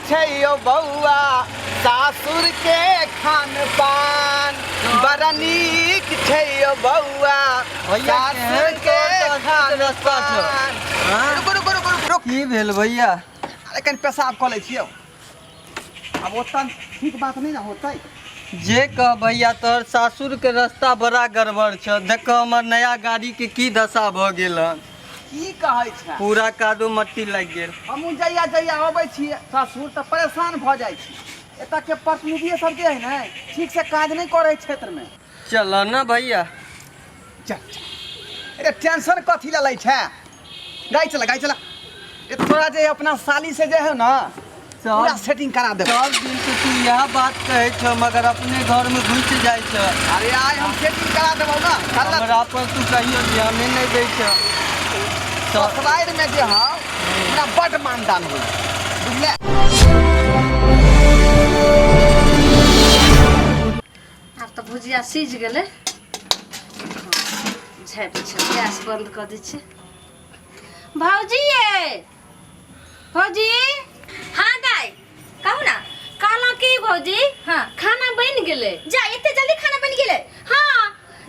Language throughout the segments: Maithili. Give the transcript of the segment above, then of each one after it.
छै यौ बौआ सासुर के खान पान, बड़ा नीक छै यौ बौआ भैया, सासुर केहन के तोहर सासुर खान के रास्ता छौ? पान। हाँ? रुकू रुकू रुकू रुकू रुक। की भेल भैया? अरे कनि पेशाब कऽ लै छियौ, आब ओतऽ ठीक बात नहि ने होतै। जे कह भैया, तोहर सासुर के रास्ता बड़ा गड़बड़ छ। देख हमर नया गाड़ी के की दशा भऽ गेल हन। की कहै छै, पूरा कादो मट्टी लागि गेल। हमहूँ जहिया जहिया अबै छी सासुर तऽ परेशान भऽ जाइ छी। एतऽ के प्रतिनिधिए सब जे है ने, ठीक से काज नहि करै क्षेत्रमे। चल न भैया। चल चल। अरे टेंशन कथी लए लै छै, गाय चला गाय चला। ए तोरा जे अपना साली से जे है ना पूरा सेटिंग करा देबो। सब दिन तो तू इएह बात कहै छ, मगर अपने घर में घुसि जाइ छ। अरे आइ हम सेटिंग करा देबौ ना। चल ना। हमरा पर तू कहियो ध्याने नहि दै छ। ससुरारि में जे हौ हमरा बड्ड मानदान होइ, बुझले? आब तऽ भुजिया सिझ गेलै, झाँपि छै, गैस बंद कऽ दै छियै। भौजी, ये भौजी। हाँ दाई, कहू ना। कहलहुँ की भौजी, हाँ। खाना बनि गेलै। जा, एते जल्दी खाना बनि गेलै? हाँ।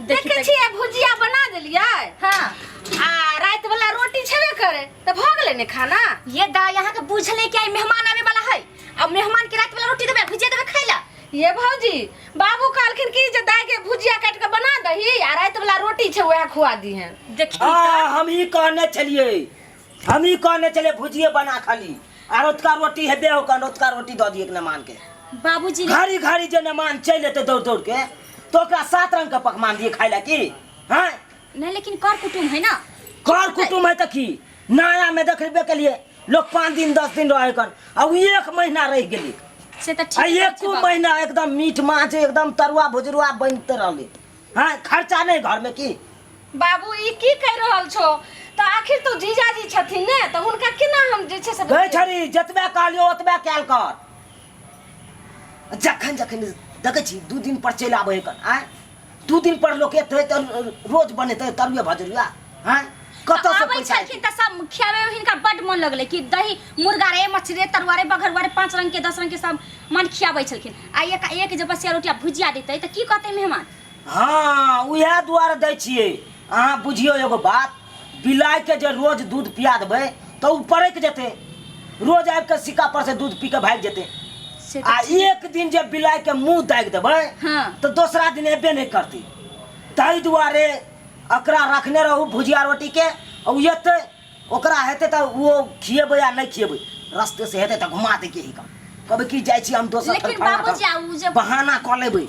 देखी देखै तऽ- छियै, भुजिया बना देलियै। हाँ। आ राति वाला रोटी छेबे करे, तऽ भऽ गेलै ने खाना। ये दाई, अहाँ के बुझल नहीं कि आई मेहमान आवे वाला है? अब मेहमान के रात वाला रोटी देबे, भुजिया देबे खाइ ला? ये भौजी, बाबू कहलखिन कि जे दाई के भुजिया काटि के बना दही आ राति वाला रोटी छै वएह खुआ दीहन। देखी। हाँ, हम ही कहने छलिए, हम ही कहने छलिए भुजिए बना खाली आ रोतका रोटी हेबे हो, रोतका रोटी दऽ दिए मेहमान के। बाबूजी घड़ी घड़ी जे मेहमान चलि एतै दौड़ दौड़ के तो ओकरा सात रंग के पकवान दिए खाइ ला की? हाँ। नहीं, लेकिन कर कुटुम है ना। कर कुटुम है तऽ की, नया में देखबे के लिए लोग 5 दिन 10 दिन रहे कन, आ उ 1 महीना रह गेली। से तऽ आ ठीक एको छै बाबू। महीना एकदम मीट माछ एकदम तरुआ भुजरुआ बनते रहले। हाँ, खर्चा नहीं घर में की? बाबू, ई की कहि रहल छो? तऽ आखिर तो जीजाजी छथिन ने, तऽ हुनका केना हम जे छै से गै छड़ी, जतबे कहलियो ओतबे कैल कर। जखन जखन देखै छी 2 दिन पर चलि आबै कन, आँय 2 दिन पर लोक एतै तऽ रोज बनेतै तरुए भजरुआ? आँय, कतऽ से आबै पैसा छलखिन तऽ सब खियाबै में हिनका बड मन लगलै कि दही मुर्गा रे, मछली रे, तरुआ रे, बघरुआ रे, 5 रंग के 10 रंग के सब मन खियाबै छलखिन। आ एक एक जे बसिया रोटी आ भुजिया देतै तऽ की कहतै मेहमान? हाँ, उएह दुआरे दै छियै। अहाँ बुझियौ एगो बात, बिलाइके जे रोज दूध पिया देबै तऽ ओ परकि जेतै, रोज आबि कऽ सिक्का पर से दूध पी कऽ भागि जेतै। से तऽ आ ठीक। एक दिन जे बिलाइके मुँह दागि देबै हाँ। तऽ दोसरा दिन एबे नहि करतै। ताहि दुआरे एकरा रखने रहू भुजिया रोटीके, आ ओ एतै ओकरा हेतै तऽ ओ खिएबै आ नहि खिएबै, रस्ते से हेतै तऽ घुमा दैके ही काम। कहबै की जाइ छी हम दोसर लेकिन ठाम, फलाना बाबूजी, ठाम। आ उ जे बहाना कऽ लेबै,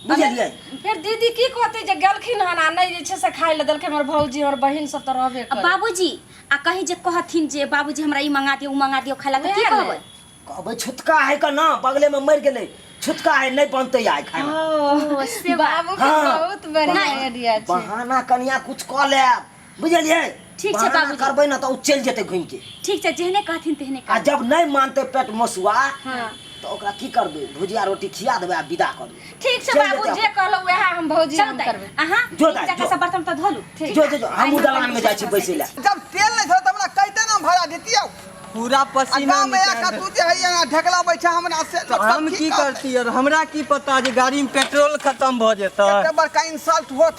बुझलियै? फेर दीदी की कहतै जे गेलखिन हन आ नहि जे छै से खाइ लए देलकै? हमर भौजी, हमर बहिन सब तऽ रहबे आ करे। बाबूजी, आ कहीं जे कहथिन जे बाबूजी हमरा ई मंगा दियौ, उ मंगा दियौ खाइ ला, तऽ की वएह ने। कहबै? कहबै छुतका है का ना, बगले में मर गेलै, छुतका है, नहीं बनते आइ खाना। ओ, से बात। बाबू के हाँ। बहुत बढ़िया नहि। आइडिया छै। बहाना कनिया कुछ कऽ लेब, बुझलियै? ठीक छै बहाना बाबूजी। करबै ने तऽ ओ चलि जेतै घुमि के। ठीक छै, जेहने कहथिन तेहने आ करबै। जब नहीं मानते पेट मोसुआ हाँ। तऽ ओकरा की करबै? भुजिया रोटी खिया देबै आ विदा कऽ देबै। ठीक छै चलि बाबू, जेतै जे कहलहुँ वएह हम भौजी चलू हम दाइ, करबै। अहाँ जो एक दाइ, जगह जो। से बर्तन तऽ धोलू। जो जो जो, हमहूँ दलान में जाइ छी बैसै लए। जब तेल नहीं छौ तऽ हमरा कहिते ने, हम भरा दितियौ। पूरा आ पसीना गाँव में निकालि आके तू जे है यहाँ ढेकला बैठा हमरा से तऽ हम की करती और हमरा की पता जे गाड़ी में पेट्रोल खत्म भऽ जेतै। कते बड़का इंसल्ट होत।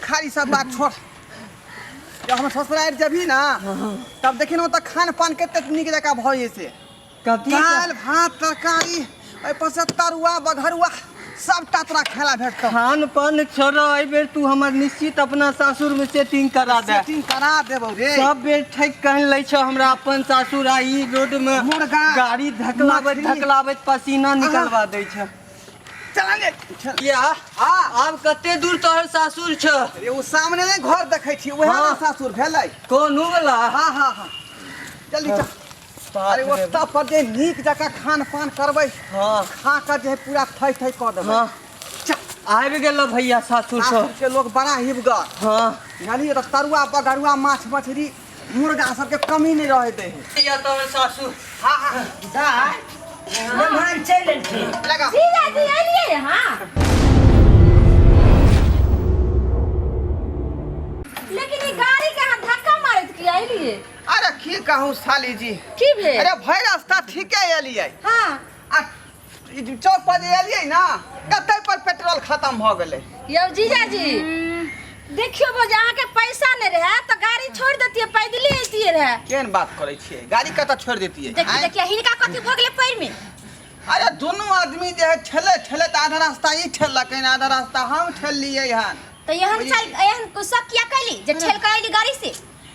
खाली सब बात छोड़, जब हम ससुरारि जबही ना तब देखी ना ओतऽ खान पान कते नीक जकाँ भऽ जेतै। कथी? दालि भात तरकारी, ओहि पर से तरुआ बघरुआ सबटा तोरा खाय ला भेटतौ। खान पान छोड़, एहि बेर तू हमर निश्चित अपना सासुर में सेटिंग करा दे। सेटिंग करा देबौ रे। सब बेर ठकि कहि लै छौ हमरा अपन सासुर, आ ई रोड में मुर्गा, गाड़ी धकलाबैत मछली। धकलाबैत पसीना निकलवा दै छै। चल ने, चल। किया? हाँ। आब कते दूर तोहर सासुर छौ? अरे ओ सामने नहीं घर देखै छी, वएह हाँ। ना सासुर भेलै। कोन उ वाला? हाँ हाँ हाँ, जल्दी चल। अरे ओतऽ पर जे नीक जकाँ खान पान करबै, हाँ। खा कऽ जे है पूरा थै थै कऽ देबै। हाँ। चल। आबि गेलो भैया सासुर से। सासुर के लोग बड़ा हिबगर। हाँ। जानलियै तऽ तरुआ बघरुआ माछ मछली मुर्गा सबके कमी नहीं रहे दे है। भैया तोहर सासुर। हाँ हाँ। दाय, मेहमान चलि एलखिन। लगा। जीजाजी एलियै हाँ, लेकिन ई गाड़ी के अहाँ धक्का मारैत किया एलियै? अरे की कहूँ साली जी। की भेल? अरे भरि रास्ता ठीके एलियै। हाँ। आ ई चौक पर जे एलियै ना, कतै पर पेट्रोल खत्म भऽ गेलै। यौ जीजाजी, देखियो भौजी, अहाँके पैसा नहि रहे तऽ गाड़ी छोड़ि देतियै, पैदले अइतियै रहे। केहन बात करै छियै, गाड़ी कतऽ छोड़ि देतियै? देखिए आँय? देखिए, हिनका कथी भऽ गेलै पैर में? अरे दुनू आदमी जे है ठेले ठेले तऽ आधा रास्ता ई ठेललकै, आधा रास्ता हम ठेललियै हन। तऽ एहन चाल, एहन गुस्सा किया कैली जे ठेल के अइली गाड़ी से?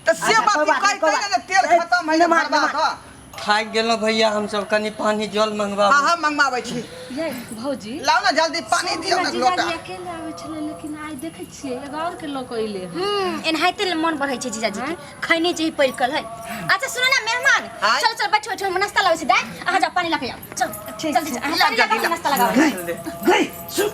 तऽ से अच्छा, बात कोइ बात कहते नहि, कोइ ने जे तेल बात। खत्म है नमन, भरबा नमन। तऽ। थाकि गेलहुँ भैया हमसब, कनि पानी जल मंगवा। हाँ हाँ, मंगवाबै छी। ये भौजी, लाउ ने जल्दी पानी दियौ ने लोटा। जीजाजी अकेले आबै छलै, लेकिन आइ देखै छियै एगो और के लऽ कऽ अइले हन। एनाहिते मन बढ़ै छै जीजाजी के, खैने जे पड़ि कल है। अच्छा सुनो ना मेहमान, आँय? चलो चलो, बैठो बैठो, हम नाश्ता लाबै छी। दाइ, अहाँ जाओ, पानी लऽ के आउ। चलो जल्दी से, अहाँ लाउ पानी लऽ जल्दी, के लाउ। नाश्ता लगाबै। गई गई, सुन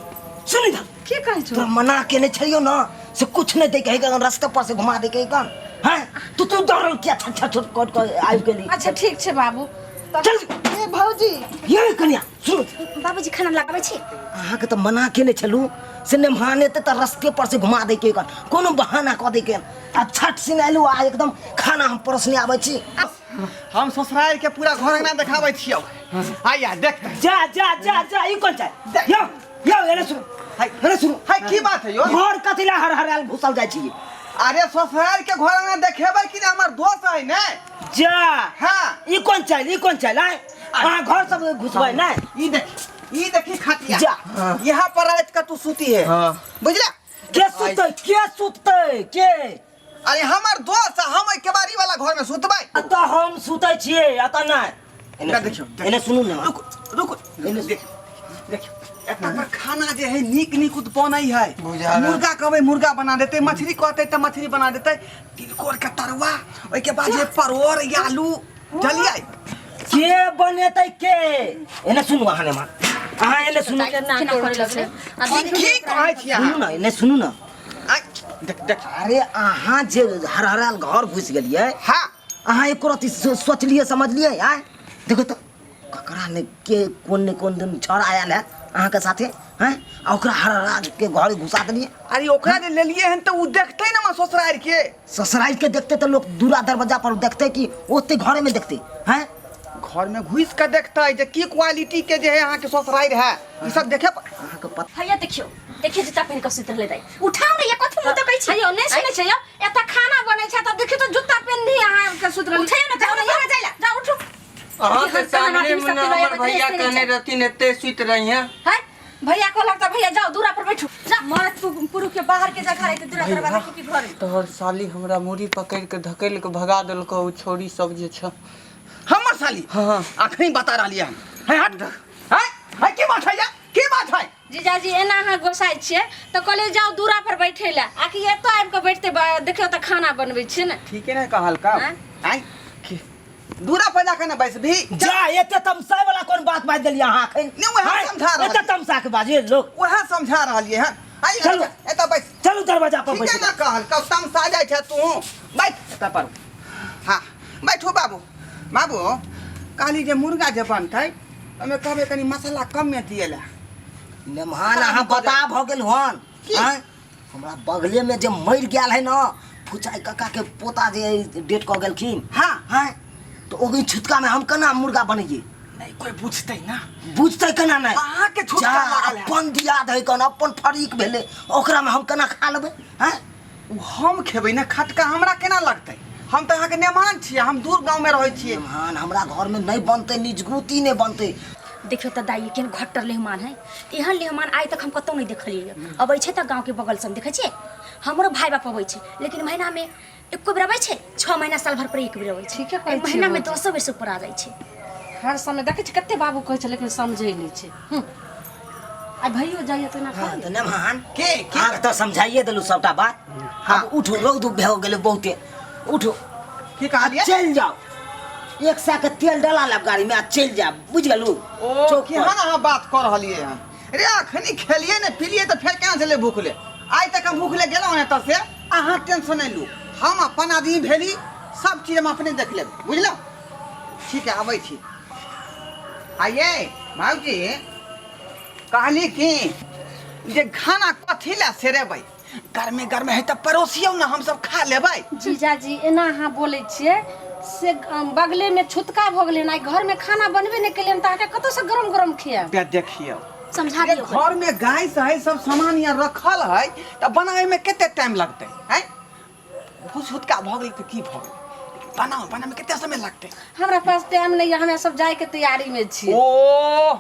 सुन इधर। की कहै छौ? तोरा मना केने छलियौ ना से कुछ नहीं दे के है, रास्ता पर से घुमा दे के कन हैं, तू तू दौड़ल किया छट छट छट कट के आबि गेली? अच्छा ठीक छै बाबू। चल। ए भौजी। ये कनिया सुन। बाबूजी, खाना लगाबै छी। अहाँके तऽ मना केने छलू से नहि मानेते तऽ रस्ते पर से घुमा दै के कन, कोनो बहाना कऽ दै के। आ छट सिन एलू आ एकदम खाना हम परोसने आबै छी। हम ससुराल के पूरा घर अंगना देखाबै छियौ, आइया देख। जा जा जा जा, ई कोन छै? यौ यौ, एने सुनू। हाय। एने सुनू। हाय, की बात है यौ? घर कथी ला हर हरायल घुसल जाइ छी? अरे ससुराल के घर अंगना देखेबै कि ने, हमर दोस्त है ने। जा। हाँ। ई कोन चाल, ई कोन चाल आय? अहाँ घर सब घुसबै नहि? ई देख, ई देखी खटिया। जा। यहाँ पर रात का तू सूती है। हाँ। बुझला? के सुतै, के सुततै के? अरे हमर दोस्त, हम एहि केबाड़ी वाला घर में सुतबै। एतऽ हम सुतै छियै, एतऽ नहि। एने एने देखियौ, सुनू, एने सुनू ने। रुकू रुकू, देख देखियौ, एतऽ पर खाना जे है नीक नीक बनै है। बुझा गेल। मुर्गा कहबै मुर्गा बना देतै, मछली कहतै तऽ मछली बना देतै, तिलकोर के तरुआ, ओहिके बाद जे परोड़ या आलू चलियै। के बनेतै के? एने सुनू अहाँ, नेमा अहाँ एने सुनू। केना करे लगलै? आ की की कहै छी सुनू अहाँ? ने, एने सुनू ने। आँय, देख देख। अरे अहाँ जे हरहरायल घर घुसि गेलियै, हाँ, अहाँ एको रत्ती सोचलियै समझलियै? आय देखो तऽ ककरा ने के कोन ने कोन दिन छड़ आयल है अहाँके साथे हैं, आ ओकरा हरहरा के घर घुसा देलियै। अरे ओकरा जे लेलियै हन तऽ ओ देखतै ने हमर ससुरारि के। ससुरारि के देखते तऽ लोक दूरा दरवाजा पर देखते कि ओते घरे में देखते हैं? घर में घुसि के देखतै जे की क्वालिटी के जे है अहाँके ससुरारि है, ई सब देखे अहाँके पता। भैया देखियौ देखियौ, जूता पहिन कऽ सुति रहलै दाइ, उठाउ ने, ये कथी मुँह तकै छी? हेयौ, नहि सुनै छै यौ, एतऽ खाना बनै छै तऽ देखियौ तऽ जूता पेन्ही अहाँ के सुति रहली। उठैयौ ने, जाउ ने यहाँ जाइला। जाउ उठू। अहाँके हम सामने आदमी में सबके ने लऽ हमर अबै तऽ भैया से नहि कहने चाही। रहथिन एते सुति रही हैं। है भैया कहलक तऽ भैया जाउ दूरा पर बैठू। जा, मर्द पुरुष के बाहर के जगह रहै तऽ दूरा दरवाजा के घर में। तोहर साली हमरा मुड़ी पकड़ि के धकेल के भगा देलकौ, ओ छौड़ी सब जे छ। हमर साली? हाँ। अखनी बता रहलियै हन। है हट है है, की बात है या की बात है? जीजाजी, एना अहाँ गोसाइ छियै तऽ कहलियै जाउ दूरा पर बैठे लए, आकि एतऽ आबि कऽ बैठते? देखियौ तऽ खाना बनबै छियै ने। ठीके ने कहल का? आँय? आँय, दूरा पर जाके ने बैसबी। जा, एते तमसाय वाला कोन बात बाजि देलियै अहाँ एखन? नहि, वएह हैं? समझा रहल एते तमसा के बाजियै लोक? वएह समझा रहलियै हन। आइ चलू। एतऽ बैस। चलू दरवाजा पर ठीके बैस। ने कहल कौ, तमसा जाइ छै तू, बैठ एतऽ पर। हाँ बैठू बाबू। बाबू, कहली जे मुर्गा जे बनतै ओहिमे कहबै कनि मसाला कमे दियै लए। मेहमान अहाँ बता भऽ गेल हन। की? आँय? हमरा बगले में जे मरि गेल है ना फुचाई काका के पोता जे डेट कऽ गेलखिन। हाँ। हैं, तऽ ओहि छुतका में हम केना मुर्गा बनैयै? नहि कोइ बुझतै ना। बुझतै केना नहि? अहाँके छुतका जा, लागल है। अपन दियाद है कन, अपन फरीक भेलै, ओकरा में हम केना खा लेबै? हैं? ओ हम खेबै ने खटका, हमरा केना लगतै? हम तऽ अहाँके मेहमान छियै, हम दूर गाँवमे रहै छियै। मेहमान, हमरा घर में नहि बनतै, निजगुती नहि बनतै। देखियौ तऽ दाइ, केहन घट्टर लेहमान है। एहन लेहमान आइ तक हम कतहु नहि देखलियै। अबै छै तऽ गाँवके बगल सब देखै छियै, हमरो भाय बाप अबै छै, लेकिन महीनामे एको बेर अबै छै, 6 महीना साल भर पर एक बेर अबै छै। ठीके कहै छियै महीनामे भौजी। दसो बेर से ऊपर आ जाइ छै। हर समय देखै छी कते बाबू कहै छै, लेकिन समझै नहि छै। आ भैयो जाइए तऽ एना हाँ करी। तऽ मेहमान के के? अहाँके तऽ समझाइए देलहुँ सबटा बात। हाँ। आब उठू, रौद भऽ गेलै बहुते, उठू। की कहलियै? चलि जाउ, 100 के तेल डला लेब गाड़ी में आ चलि जायब, बुझि गेलू? ओ चौक पर। केहन अहाँ बात कऽ रहलियै हन रे? अखनी खेलियै ने पिलियै तऽ फेर केना चलै भूखले? आइ तक हम भूखले गेलहुँ ने तऽ से अहाँ टेंशन नहि लू, हम अपन आदमी भेली, सब चीज हम अपने देख लेब, बुझलहुँ? ठीक है, आबै छी। आइये भाउजी, कहली कि जे खाना कथी लए सेरेबै, गर्मे गर्मे है तऽ परोसियौ ने, हमसब खा लेबै। जीजाजी, एना अहाँ बोलै छियै से बगले में छुतका भऽ गेलै आइ घर में खाना बनबे नहि केलियै तऽ अहाँके कतऽसँ गरम गरम खियाएब। बे देखियौ, समझा ये दियौ। घर में गाय से है, सब सामान यहाँ रखल है, तऽ बनावे में कते टाइम लगतै? हैं, भूस हुतका भऽ गेलै तऽ की भऽ गेलै? लेकिन बनाओ, बनावे में कते समय लगतै? हमरा पास टाइम नहि यऽ, हमरा सब जायके तैयारी में छी। ओ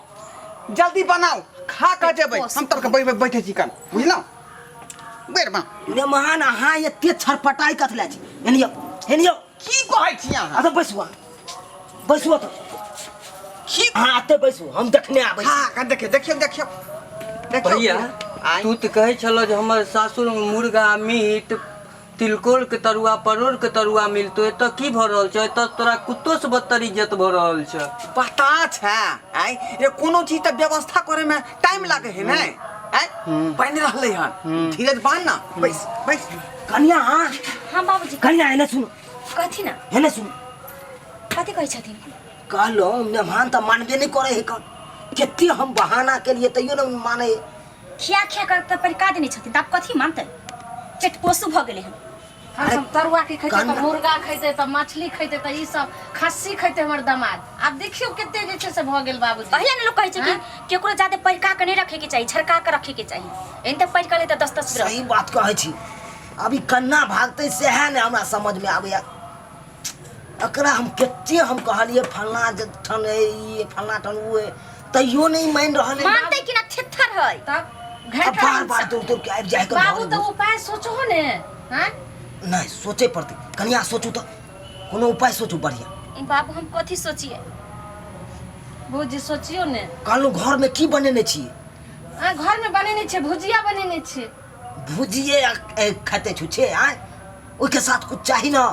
जल्दी बनाओ, खा कऽ जेबै हम। तब के बैठे छी कन, बुझलहुँ? बेर बा मेहमान, अहाँ एते छरपटाइ कथी लए छी? एनियो, एनियो। की कहै छी अहाँ? अच्छा बैसू अहाँ, बैसू तऽ। की? अहाँ एते बैसू, हम देखने आबै छी। हाँ, कन देखियौ, देखियौ, देखियौ, देखियौ। भैया, आँय? तू तऽ कहै छलह जे हमर सासुरमे मुर्गा मीट तिलकोर के तरुआ परोड़ के तरुआ मिलतो, एतऽ की भऽ रहल छै? एतऽ तोरा कुत्तो से बदतर इज्जत भऽ रहल छै। पता छै? आँय ये, कोनो चीज तऽ व्यवस्था करे में टाइम लागे है ने? आँय, बनि रहलै हन, धीरज बान्ह ना, बैस बैस। कनिया, अहाँ। हाँ बाबूजी। कनिया, एने सुनू। कथी ना? एने सुनू। कथी कहै छथिन? कहलहुँ मेहमान तऽ मानबे नहि करै है कन, कते हम बहाना केलियै तैयो ने मानै है। खिया खिया कर तऽ परिका देने छथिन, तऽ आब कथी मानतै? पेट पोसू भऽ गेलै हन। हम सब तरुआ की खैते तऽ कन्ना- मुर्गा खैते तऽ मछली खैते तऽ ई सब खस्सी खैते हमर दामाद। आब देखियौ कते जे छै से भऽ गेल बाबूजी। अहिया ने लोक कहै छै कि केकरो ज्यादा परिका के नहि रखे के चाही, झरका के रखे के चाही। एहन तऽ परिका ले तऽ दस दस बरस। सही बात कहै छी। अभी कन्ना भागतै सएह ने हमरा समझमे आबैया। एकरा हम कते हम कहलियै फलना जे ठन है ई, फलना ठन ओ है, तैयो नहि मानि रहल है। मानतै कि ना, थेथर है। तब आ घंटा बार बार दौड़ दौड़ के आबि जाय के बाबू घरे तऽ उपाय सोचहो ने। हाँ नहि सोचे पड़तै कनिया, सोचू तऽ कोनो उपाय सोचू बढ़िया। बाबू, हम कथी सोचिए? भौजी, सोचियो ने। कहलहुँ घरमे की बनेने छी? आ घरमे बनेने छियै, भुजिया बनेने छियै। भुजिए खाते छुछे? आँय, ओहिके साथ कुछ चाही ना।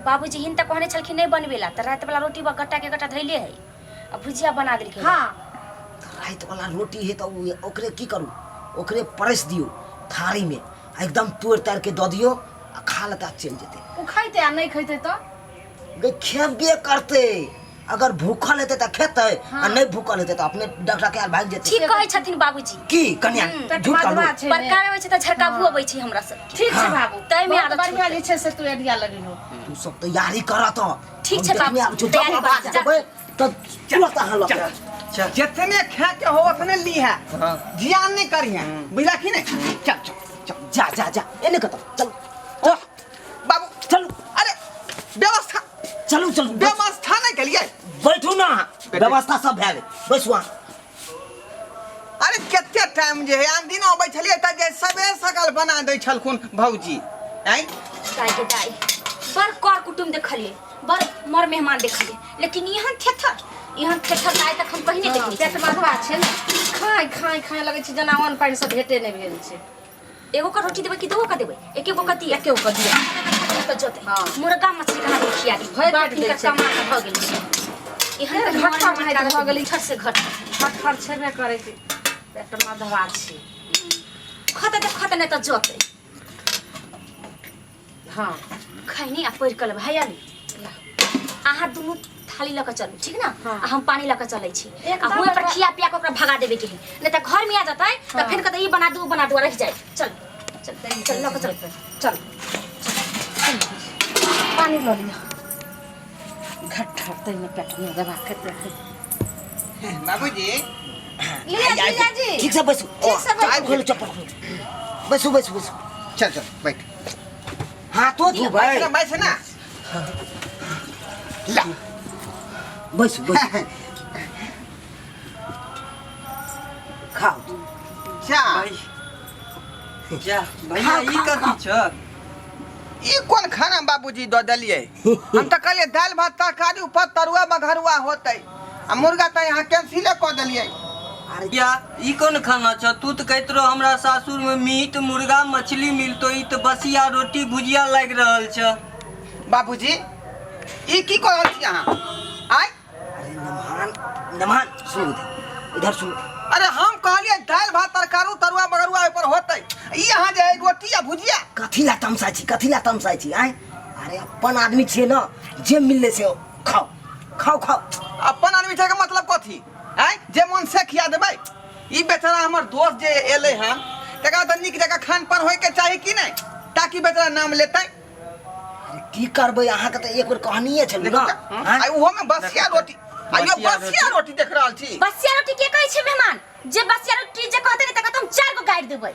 बाबूजी हिन तऽ कहने छलखिन नहि बनबे ला, तऽ राति वाला रोटी बा गट्टा के गट्टा धैले है आ भुजिया बना देलखिन। हाँ। तऽ राति वाला रोटी है तऽ ओकरे की करू, ओकरे परसि दियौ थारीमे आ एकदम तोड़ि ताड़ि के दऽ दियौ आ खा लेतै आ चलि जेतै। ओ खैतै आ नहि खैतै तऽ? गे खेबे करतै। अगर भूखल हेतै तऽ खेतै आ नहि भूखल हेतै तऽ अपने डॉक्टर के भागि जेतै। ठीक कहै छथिन बाबूजी। की कन्या, पेट झूठ कहलहुँ? मधुआ छै ने। बड़का अबै छै तऽ झरकाबू अबै छै हमरा सबके। ठीक छै बाबू, ताहिमे बहुत आदत बढ़िआँ छूटतै। जे छै से तू आइडिया लगेलहो। तू सब तैयारी कर तऽ। ठीक हम छै देखने बाबू, आबै छियौ, जब तैयारी आवाज करू, जा। देबै तऽ तुरंत अहाँ लऽ के चल। जितने खाए के हो उतने ली है, हाँ। जियान नहीं करी है, बुझला कि नहीं? चल चल चल। जा जा जा, एने कतऽ चल। ओ बाबू। चलू। अरे व्यवस्था। चलू चलू। व्यवस्था नहीं करिए। बैठू ना अहाँ, व्यवस्था सब भए गेल, बैसू अहाँ। अरे कते टाइम जे है, आन दिन अबै छलियै तऽ जे सबेर सकाल बना दै छलखुन भौजी। आँय दाइ के दाइ, बड़ कर कुटुम देखलिए, बड़ मर मेहमान देखलिए, लेकिन एहन थेथर, एहन थेथर तऽ आइ तक हम कहीं नहि देखने पेट छी। मधुआ छै ने, खाय खाय खाय लगै छै जेना अन्न पानि से भेटे नहि भेल छै। एगो के रोटी देबै कि दूगो के देबै? एके गो के दिअ। एके गो के दिअ। तऽ जोतै। हाँ। मुर्गा मछली कहाँ के खिया दी? भरि बाप पेट हिनकर दै छै। कमा के भऽ गेल छै। एहन फेर के घट्टा मेहमान भागि भऽ गेलै। घट से घट। खटखट छेबे करै छै, पेट मधुआ छै। खतै तऽ खतै, नहि तऽ जोतै। हाँ। खैनी आ पढ़ि कऽ लेबै। हैया ली, अहाँ दुनू थाली लऽ कऽ चलू, ठीक ना? हाँ। आ हम पानी लऽ कऽ चलै छी। एकदम। आ हुएँ पर खिया पिया कऽ ओकरा भगा देबे के है, नहि तऽ घर में आ जेतै तऽ हाँ। फेर कहतै ई बना दू, बना दू, आ रहि जाय। चल चल चल, लऽ कऽ चल। चल, पानी लऽ लिअ। घट्टा ताहिमे पेट में दबा के बाबूजी। लिअ जीजाजी। ठीक से बैसू। ठीक से बैसू। खोलू चप्पल, खोलू, बैसू बैसू बैसू। चल चल, बैठ। हाथो धोबै? बैठ ना, बैठ ना, ला। बैसू बैसू, खाउ। जा। भाई जा, भैया। खाओ, ई खाओ, कथी छ? ई कोन खाना बाबूजी दऽ देलियै? हम तऽ कहलियै दालि भात तरकारी ऊपर तरुआ बघरुआ होतै, आ मुर्गा तऽ यहाँ कैंसिले कऽ देलियै। अरे या ई कोन खाना छ? तू तऽ कहैत रहो हमरा सासुर में मीट मुर्गा मछली मिलतो, ई तऽ बसिया रोटी भुजिया लागि रहल छ। बाबूजी, ई की कऽ रहल छी अहाँ? आँय? अरे नमहान, नमहान, सुनू इधर, इधर सुनू। अरे हम कहलियै दालि भात तरकारी तरुआ बघरुआ ओहिपर होतै, ई अहाँ जे है रोटी आ भुजिया। कथी ला तमसाइ छी? कथी ला तमसाइ छी? आँय, अरे अपन आदमी छियै ने, जे मिललै से खाउ खाउ खाउ। अपन आदमी छै के मतलब कथी? आँय, जे मन से खिया देबै? ई बेचारा हमर दोस्त जे एलै हन, तकरा तऽ नीक जकाँ खान पान होइके चाही कि नहि, ताकि बेचारा नाम लेतै? अरे की करबै अहाँके तऽ एक बेर कहनिए छलहुँ देखू ने तऽ, आँय? आइ ओहो में बसिया रोटी आइयो बसिया बसिया रोटी देख रहल छी। बसिया रोटी के कहै छै मेहमान? जे बसिया रोटी जे कहतै ने तकर तऽ हम 4 गो गाड़ि देबै।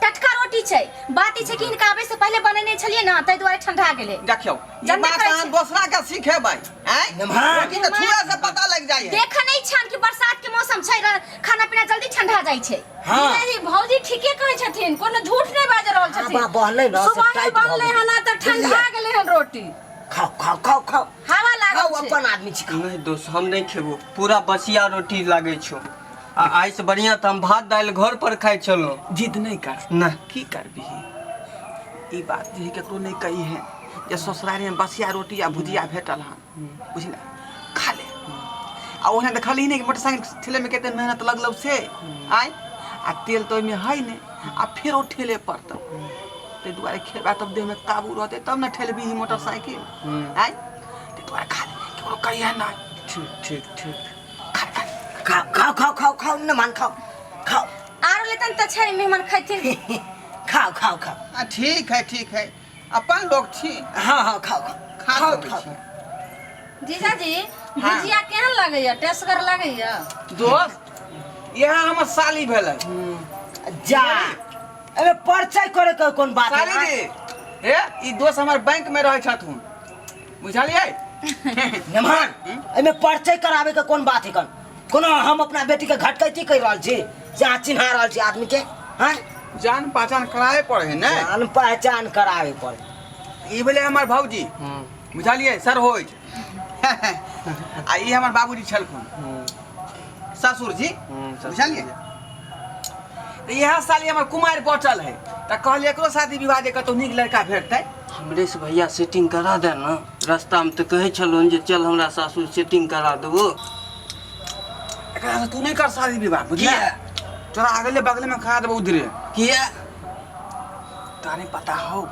टटका रोटी छै। बात ई छै कि हिनका आबै से पहिले बनेने छलियै ने, ताहि दुआरे ठंडा गेलै। देखियौ ई जनबे बात करै अहाँ छै। दोसरा के सिखेबै आँय? मेहमान। रोटी तऽ छुए से पता लागि जाइ है। देख नहि छन कि बरसात के मौसम छै, खाना पीना जल्दी ठंडा जाइ छै। हाँ। जीजाजी भौजी ठीके कहै छथिन, कोनो झूठ नहि बाजि रहल छथिन। आबा बहलै ने, से सुबह टाइट भऽ बनलै गेलै। हन आ तऽ ठंडा गेलै हन रोटी। खाओ खाओ खाओ खाओ। हवा लागल खाओ छै। अपन आदमी छी, खाओ। नहीं दोस्त, हम नहीं खेबो, पूरा बसिया रोटी लागै छौ। आ आइ से बढ़िया तऽ हम भात दालि घर पर खाइ छलहुँ। जिद नहीं कर। ना। की करबिही, ई बात जे केकरो नहीं कही है जे ससुरारी में बसिया रोटी आ भुजिया भेटल हन, बुझल? खा ले। आ ओहिना देखलही नहि कि मोटरसाइकिल ठेले में कते मेहनत लगलौ से आय, आ तेल तऽ ओहिमे है नहि, आ फेर ओ ठेले पड़तौ, ताहि दुआरे खेबा तब देहमे काबू रहतै तब ने ठेलबिही मोटरसाइकिल आय, ताहि दुआरे खा ले, केकरो कहिए नहि। ठीक ठीक ठीक। खा खा। खाओ खाओ खाओ खाओ खाओ मेहमान, खाओ खाओ। आरो लेतन तऽ छै मेहमान खैथिन। खाओ खाओ खाओ। आ ठीक है ठीक है, अपन लोग छी। हाँ हाँ खाओ खाओ। खा खाओ सकै खाओ। छी। जीजाजी भुजिया केहन लगैया? टेस्टगर लगैया? दोस्त इएह हमर साली भेलै। जा अरे परिचय करे के कोन बात है? साली जी, ए ई दोस्त हमर बैंक में रहै छथुन, बुझलियै? मेहमान एहिमे परिचय कराबे के कोन बात है? कन कोनो हम अपना बेटी के घटकैती कर रहल छी जे अहाँ चिन्हा रहल छी आदमी के? हैं? जान पहचान करावे पड़े है ने। जान पहचान कराबे पड़े। ई भेलै हमर भौजी, बुझलियै? सर होइ आ ई हमर बाबूजी छलखुन, ससुर जी, बुझलियै? तऽ इएह साल हमर कुमारि बचल है, तऽ कहलियै एकरो शादी विवाह जे कतहु नीक लड़का भेटतै। हमरे से भैया सेटिंग करा दे ना। रास्ता में तो कहै छलहुँ जे चल हमरा सासुर सेटिंग करा देबो। एकरा से तू नहीं कर शादी विवाह, बुझलियै? किया? तोरा अगले बगले में खा देबो उधरे। किया? तोरा नहीं पता हो,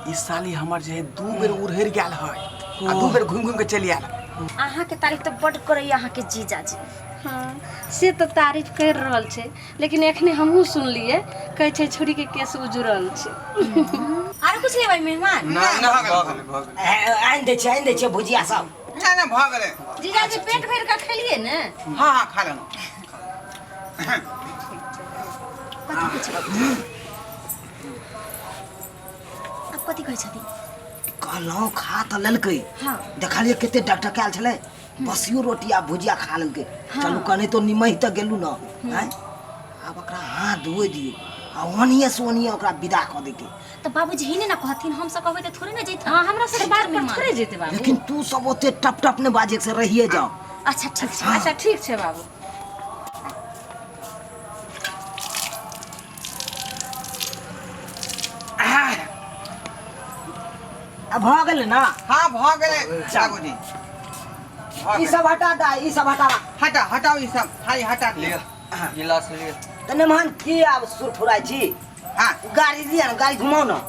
ई साली हमर जे है 2 बेर उड़हरि गेल है आ 2 बेर घुमि घुमि के चलि आयल। अहाँके तारीफ तऽ बड्ड करैया अहाँके जीजाजी। हाँ से तऽ तारीफ करि रहल छै, लेकिन एखने हमहूँ सुनलियै कहै छै छुरीके केस उजरल छै। आरो कुछ लेबै मेहमान? ना ना, भऽ गेलै भऽ गेलै। आनि दै छियै, आनि दै छियै भुजिया सब। नहि नहि, भऽ गेलै। जीजाजी पेट भरि कऽ खेलियै ने? हाँ हाँ, खा लेलहुँ। कथी कहै छै बाबू? आब कथी कहै छथिन? कहलहुँ खा तऽ लेलकै। हाँ। देखलियै कते डकडकायल छलै, बसियो रोटी आ भुजिया खा लेलकै। चलू कने तो निमहि तऽ गेलू ने। आँय, आब ओकरा हाथ धोए दियौ आ ओनिये से ओनिये ओकरा विदा कऽ दैके। तऽ बाबूजी ही ने कहथिन, हम सब कहबै तऽ थोड़े ने जैथिन। हाँ हमरा सबके बात पर थोड़े जेतै बाबू। लेकिन तू सब ओते टप टप ने बाजे से रहिए जाओ। अच्छा ठीक छै। अच्छा ठीक छै बाबू। आ भऽ गेलै ने? हाँ भऽ गेलै बाबूजी। ई सब हटा दा, ई सब हटा। हटा हटाओ ई सब, थाली हटा लिअ गिलास लिअ। तऽ मेहमान की आब सुरफुराइ छी? हाँ। गाड़ी लिअ ने, गाड़ी घुमाउ ने।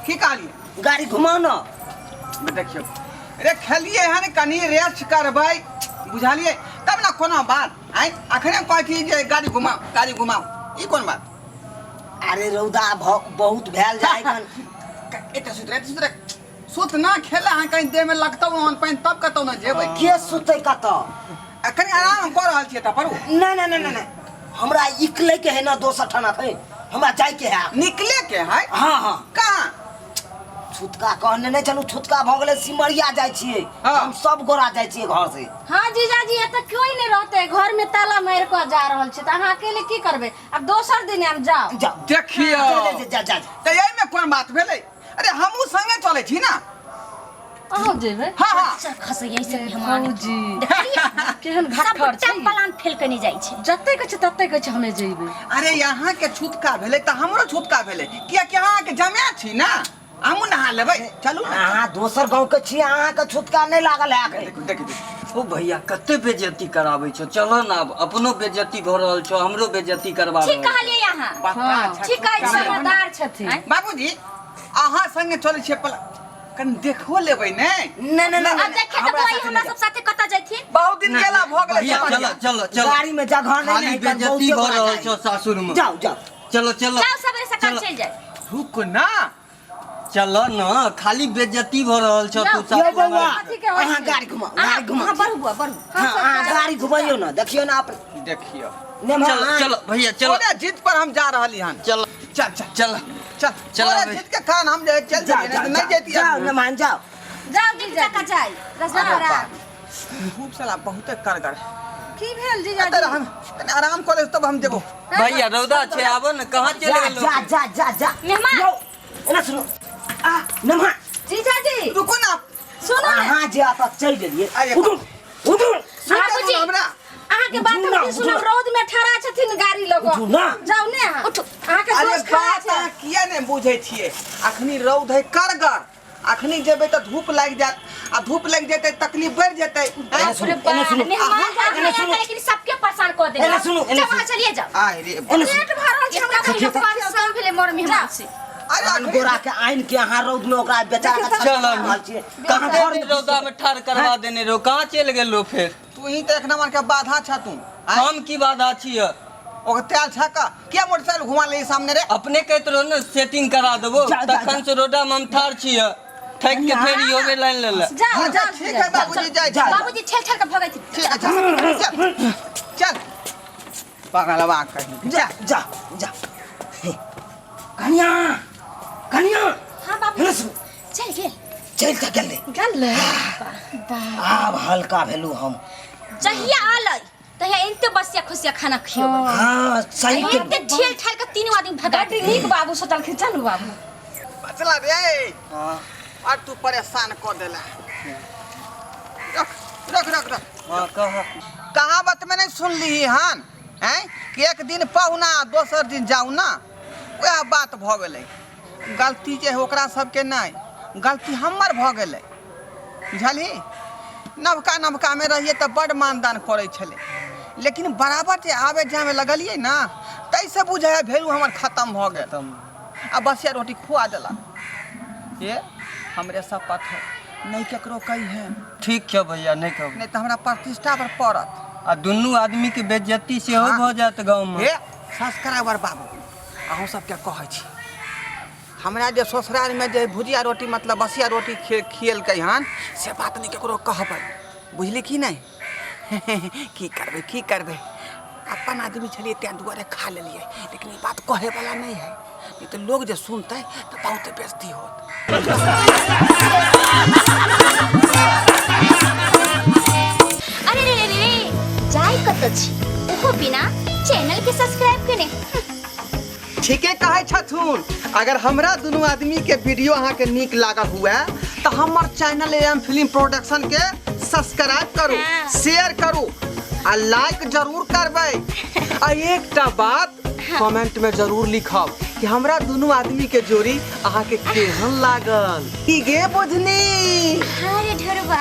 की कहलियै? गाड़ी घुमाउ ने। देखियौ रे, खेलियै हन कनी रेस्ट करबै, बुझलियै? तब ने कोनो बात। आँय अखने कहै छी जे गाड़ी घुमाउ गाड़ी घुमाउ, ई कोन बात? अरे रौदा बहुत भेल जाइ कन। एते सुत रे, एते सुत रे, सुत ना खेला अहाँ, कहीं देह में लगतौ ओहन पानि तब कतौ ना जेबै। के सुतै कतऽ? आ कनी आराम कऽ रहल छियै तऽ परू। नहि नहि नहि नहि, हमरा निकले के है ना दोसर ठाना, खै हमरा जाय के है। निकले के है? हाँ हाँ। कहाँ? छुतका कहने नहीं चलू, छुतका भऽ गेलै, सिमरिया जाइ छियै। हाँ। हम सब गोरा जाइ छियै घर से। हाँ जीजाजी एतऽ कोई नहीं रहते, घर में ताला मारि कऽ जा रहल छै, तऽ अहाँ अकेले की करबै? आब दोसर दिन आब जाउ। जाउ। देखियौ। जा जा जा जा। तऽ एहिमे कोन बात भेलै? अरे हमहूँ संगे चलै छी ना। अहूँ जेबै? हाँ हाँ। चल खसैया ई सब मेहमान। भौजी देखलियै? केहन घट्ठर सबटा छै, प्लान फेल कने जाइ छै। जते कहै छै तते कहै छै हमे जेबै। अरे यहाँ के छुतका भेलै तऽ हमरो छुतका भेलै, कियाकि अहाँके जमाए छी ना, हमहूँ नहा लेबै, चलू ने। अहाँ दोसर गाँव के छी, अहाँके छुतका नहि लागल है एखन। देखू देखू देखू। ओ भैया कते बेज्जती कराबै छौ, चलो ना आब अपनो बेज्जती भऽ रहल छौ, हमरो बेज्जती करबा ठीक रहल छौ। कहलियै अहाँ। पता हाँ। छै, ठीक कहै छुतका छी। भेलै। समझदार छथिन। आँय? बाबूजी अहाँ संगे चलै छियै, पला कनि देखो लेबै ने। नहि नहि अब नहि, देखे तऽ हमरा कोई साथे हमरा नहि सब साथे कतऽ जैथिन? बहुत दिन गेला भऽ गेलै भैया सिमरिया। चलो चलो चलो, गाड़ी में जगह नहीं खाली है, बेज्जती बहुते भऽ गोरा रहल जाइ। छौ सासुर में। जाओ जाओ चलो चलो जाउ सबेरे सकाल चलो। चलि जाउ। रुक ना। चल न, खाली बेइज्जती भऽ रहल छ तू यौ बौआ, कथी के होइ अहाँ छै? गाड़ी घुमाउ, गाड़ी घुमाउ। अहाँ बढ़ू बुआ, बढ़ू। हाँ, अहाँ गाड़ी घुमैयौ ने, देखियौ ने आप। देखियौ। नेम्हर चल अहाँ- चल भैया, चल। तोरे जिद पर हम जा रहली हन। चल। चल चल। चल। चल। चल तोरे अबै। जिद के कारण हम जे चल जाओ, जइयै, नहीं जाओ, तऽ नहीं जैतियै। जाओ नेम्हर जाओ। जाओ जीजा का जाय रस्ता पर आ। धूप साला बहुते करगर है। की भेल जीजा? एतऽ हम तनी आराम कऽ ले, तब हम जेबो। भैया, रौदा छै, आबो ने, कहाँ चलि जा गेलो? जा जा जा जा। मेहमान। यौ, एना सुनू आ नेम्हर। जीजा जी, रुकू ना। सुनू ने। अहाँ जे एतऽ चलि गेलियै, अरे उठू उठू। सुनते रहू हमरा। अहाँके बात उठू ना, हम की उठू सुनब? ना। रौद में ठड़ा छथिन गाड़ी लग। उठू ना। जाउ ने अहाँ। उठू। अहाँके अरे दोस्त खड़ा बात छै। अहाँ किया नहि बुझै छियै? अखनी रौद है करगर, अखनी जेबै तऽ धूप लागि जायत, आ धूप लागि जेतै तकलीफ बढ़ि जेतै। एने सुनू, एने सुनू। मेहमान एने जाके सुनू। लेकिन सबके परेशान कऽ देलक। एने सुनू, एने चल, वहाँ सुनू। चलिए जाओ। आय रे। एने सुनू। पेट भरल छै हमरा। इतना परेशान भेलै मोर मेहमान से। अरे आन अखनी गोरा के आनि के अहाँ रौद में ओकरा बेचारा के चल। रहल छियै। कहाँ कते घर दिन रौदा में ठाढ़ करवा देने रहो, कहाँ चलि गेलो फेर? तू ही तऽ एक नंबर के बाधा छ तू। आय, हम की बाधा छियै? ओकर तेल छ का किया मोटरसाइकिल घुमा ले सामने रे? अपने कहैत रहो ने सेटिंग करा देबो। जा, जा, तखन से रोडा में हम ठाढ़ छियै, ठकि के फेर इहो बेर लाइन लेले। जाओ। अच्छा जाओ। ठीक है बाबूजी, जाइ छी। बाबूजी ठेल ठेल के भगैत। ठीक है, चल चल चल, पगलवा कहीं। जा जा जा। हे, कनिया, कनिया। हाँ बाबू। एने सुनू। चल गेल। चलि तऽ गेलै। गेल। आब हल्का भेलू हम। जहिया आलै तहिया एनते बसिया खुसिया खाना खियेबै। हाँ, सही के। एनते ठेल ठेल के तीनों आदमी भगा। बड्ड नीक बाबू सोचलखिन। चलू बाबू। बचला रे, और तू परेशान कऽ देला। रख रख रख रख। हाँ, कह। कहावत में नहीं सुनली हन हैं कि एक दिन पहुना, दोसर दिन जाऊ ना? वएह बात भऽ गेलै। गलती जे है ओकरा सबके नहि, गलती हमर भऽ गेलै, बुझलही? नवका नवकामे रहियै तऽ बड्ड मानदान करै छलै, लेकिन बराबर जे आबे जामे लगलियै ने, ताहिसँ बुझाइ भेलू हमर खतम भऽ गेल। आ बसिया रोटी खुआ देलक। ये हमरे शपथ है, नहि केकरो कहिहे। ठीक छै भैया, नहि कहब। नहि तऽ हमरा प्रतिष्ठा पर पड़त। आ दुनू आदमी के बेइज्जती सेहो हाँ। भऽ जायत गाँव में। हे सब्सक्राइबर बाबू, अहूँ सबके कहै छी, हमरा जे ससुरालमे जे भुजिया रोटी, मतलब बसिया रोटी खिएलकै हन, से बात नहि ककरो कहबै, बुझली कि नहि? की करबै, की करबै, अपन आदमी छलियै ताहि दुआरे खा लेलियै, लेकिन ई बात कहैवला नहि है, नहि तऽ लोग जे सुनतै तऽ बहुत बेइज्जती होत। अरे रे रे रे, जाय कतऽ छी ओहो बिना चैनल के सब्सक्राइब केने? ठीके कहै छथुन। अगर हमरा दुनू आदमी के वीडियो अहाँके नीक लागल हुए तऽ हमर चैनल एम फिल्म प्रोडक्शन के सब्सक्राइब करू, हाँ। शेयर करू आ लाइक जरूर करबै, आ एकटा बात कमेंट में जरूर लिखब कि हमरा दुनू आदमी के जोड़ी अहाँके केहन लागल। की गे बुझनी? हाँ रे ढोरबा।